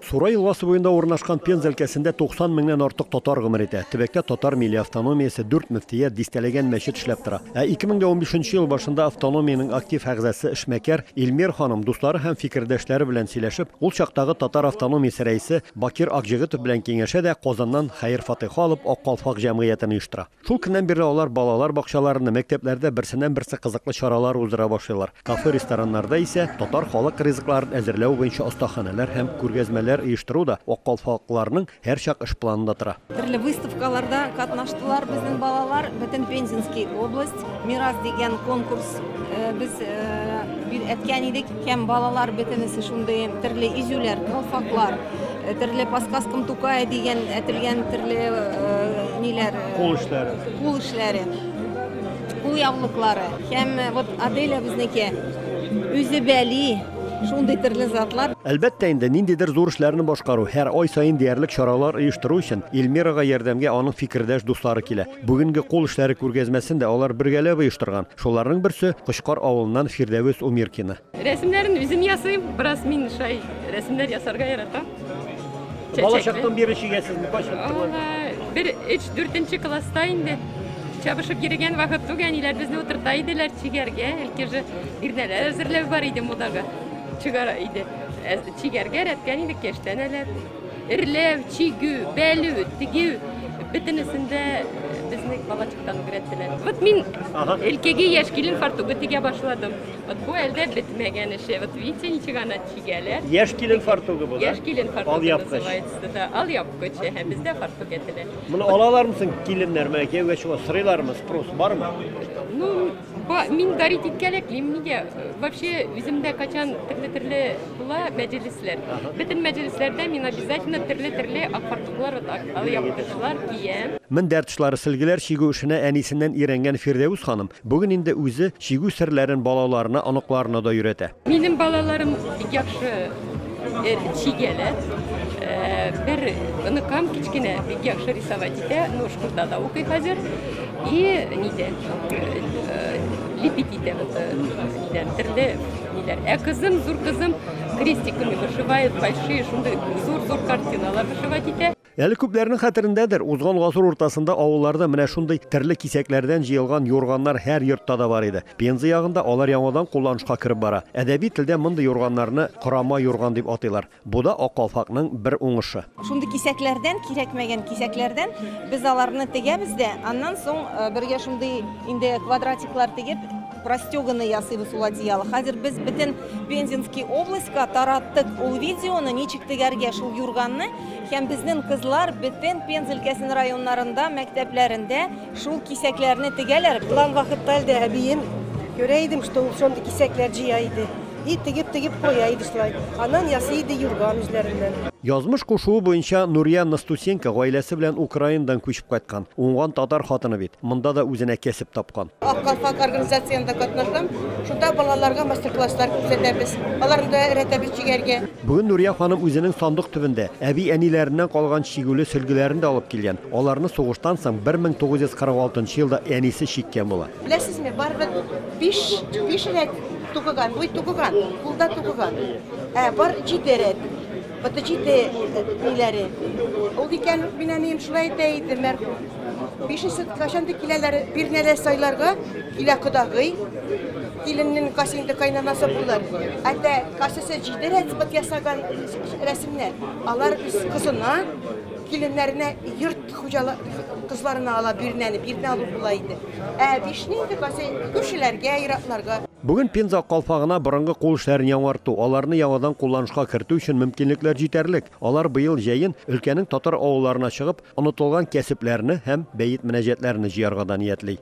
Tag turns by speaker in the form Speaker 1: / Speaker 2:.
Speaker 1: Сура елгасы буенда урнашкан Пенза өлкәсендә 90 меңнән артык татар гомер итә. Төбәктә татар милли автономиясе, дүрт мөфтият, дистәләгән мәчет эшләп тора. Ә 2015 ел башында автономиянең актив әгъзасы, эшмәкәр Эльмир ханым дуслары һәм фикердәшләре белән сөйләшеп, ул чактагы татар автономиясе рәисе Бакир Акҗегетов белән киңәшә дә Казаннан хәер-фатыйха алып Ак калфак җәмгыятен оештыра. Шул көннән бирле алар балалар бакчаларында, мәктәпләрдә берсеннән-берсе кызыклы чаралар уздыра башлыйлар. Кафе-рестораннарда исә татар халык ризыкларын әзерләү буенча остаханәләр һәм күргәзмәләр оештыру да аккалфакларның һәрчак эш планында тора.
Speaker 2: Төрле выставкаларда катнаштылар безнең балалар. Бөтен Пензенский область Мирас дигән конкурс без әткән идек. Һәм балалар бөтенесе шундый төрле изүләр, калфаклар, төрле по сказкам Тукая дигән әтелгән төрле ниләр.
Speaker 1: Кул эшләре.
Speaker 2: Кул эшләре. Кул яулыклары. Һәм вот Аделя безнеке үзе бәли, шундый төрле затлар.
Speaker 1: Әлбәттә инде, ниндидер зур эшләрне башкару, һәр ай саен диярлек чаралар оештыру өчен Эльмирага ярдәмгә аның фикердәш дуслары килә. Бүгенге кул эшләре күргәзмәсен дә алар бергәләп оештырган. Шуларның берсе, Кочкар авылыннан Фирдәвес Умиркина.
Speaker 3: Рәсемнәрен үзем ясыйм, бераз мин шай рәсемнәр ясарга яратам.
Speaker 1: Балачактан бирле чигәсезме? Кайчан?
Speaker 3: Бер өч, дүртенче класста инде. Чабышып йөргән вакыт түгел, әниләр безне утырта иделәр чигәргә. Әлке же бирнәләр әзерләү бар иде модага. Чыгара иде. Чигәргә рәткән идек яшьтән әле. Эрләү, чигү, бәлү, тегү бөтенесендә безне балачактан ук өйрәттеләр. Вот мин өлкәгә яшь килен фартугы тегә башладым. Вот бу әлдә бетмәгән эше. Вот видите, ничек аны чигәләр.
Speaker 1: Яшь килен фартугы бу, да?
Speaker 3: Яшь килен фартугы называется, да. Алъяпкыч, һәм бездә фартук әйтелә.
Speaker 1: Моны алалармы соң киленнәр, менә кияүгә чыга, сорыйлармы, спрос бармы?
Speaker 3: Ну, мин дарить иткәләклим, нигә? Вообще, үземдә качан төрле-төрле була мәҗлесләр. Бөтен мәҗлесләрдә мин обязательно төрле-төрле ак фартуклар, алъяпкычлар киям.
Speaker 1: Мендәр тышлары, сөлгеләр чигү эшенә әнисеннән өйрәнгән Фирдәүс ханым бүген инде үзе чигү серләрен балаларына, оныкларына да өйрәтә.
Speaker 3: Минем балаларым бик яхшы чигәләр. Бер оныкам кечкенә бик яхшы рисовать итә, ну, школда да укый хәзер. И нидә лепить итә вот нидән төрле ниләр. Ә кызым, зур кызым крестиками вышивает большие, шундый зур-зур картиналар вышивать итә.
Speaker 1: Әле күпләрнең хәтерендәдер, узган гасыр уртасында авылларда менә шундый төрле кисәкләрдән җыелган юрганнар һәр йортта да бар иде. Пенза ягында алар яңадан кулланышка кереп бара. Әдәби телдә мондый юрганнарны корама юрган дип атыйлар. Бу да Ак калфакның бер уңышы.
Speaker 2: Шундый кисәкләрдән, кирәкмәгән кисәкләрдән без аларны тегәбез дә, аннан соң бергә шундый инде квадратиклар тегеп, простеганный ясыйбыз ул одеяло. Хәзер без бөтен Пензенский областька тараттык ул видеоны, ничек тегәргә шул юрганны, һәм безнең кызлар бөтен Пенза өлкәсенең районнарында, мәктәпләрендә шул кисәкләрне тегәләр.
Speaker 4: Туган вакытта әле дә әбием күрә идем, что ул шундый кисәкләр җыя иде. И тегеп-тегеп куя иде шулай. Аннан ясый иде юрган үзләреннән.
Speaker 1: Язмыш кушуы буенча Нурия Настусенко гаиләсе белән Украинадан күчеп кайткан. Уңган татар хатыны бит. Монда да үзенә кәсеп тапкан.
Speaker 5: Ак калфак организациясендә катнашам. Шунда балаларга мастер-класслар күрсәтәбез. Аларны да өйрәтәбез чигәргә.
Speaker 1: Бүген Нурия ханым үзенең сандык төбендә әби-әниләреннән калган чигүле сөлгеләрен дә алып килгән. Аларны сугыштан соң 1946 елда әнисе чиккән була.
Speaker 5: Беләсезме, барыбер биш, биш рәт тукыган, буй тукыган, кулда тукыган. Ә бар җиде рәт. Вот җиде ниләре. Ул икән, мин әнием шулай әйтә иде, мәрхүм. Бишенче кайчан да киләләр, бирнәләр сайларга, килә кодагый. Киленнең кайсы инде кайнанасы булыр. Әтә кайсысы җиде рәт вот ясаган рәсемнәр. Алар үз кызына, киленнәренә йорт хуҗала кызларына ала бирнәне, бирнә алу була иде. Ә бишне инде кайсы күршеләргә, ир-атларга.
Speaker 1: Бүген Пенза калфагына борынгы кул эшләрен яңарту, аларны яңадан кулланышка кертү өчен мөмкинлекләр җитәрлек. Алар быел җәен өлкәнең татар авылларына чыгып, онытылган кәсепләрне һәм бәет-мөнәҗәтләрне җыярга да ниятли.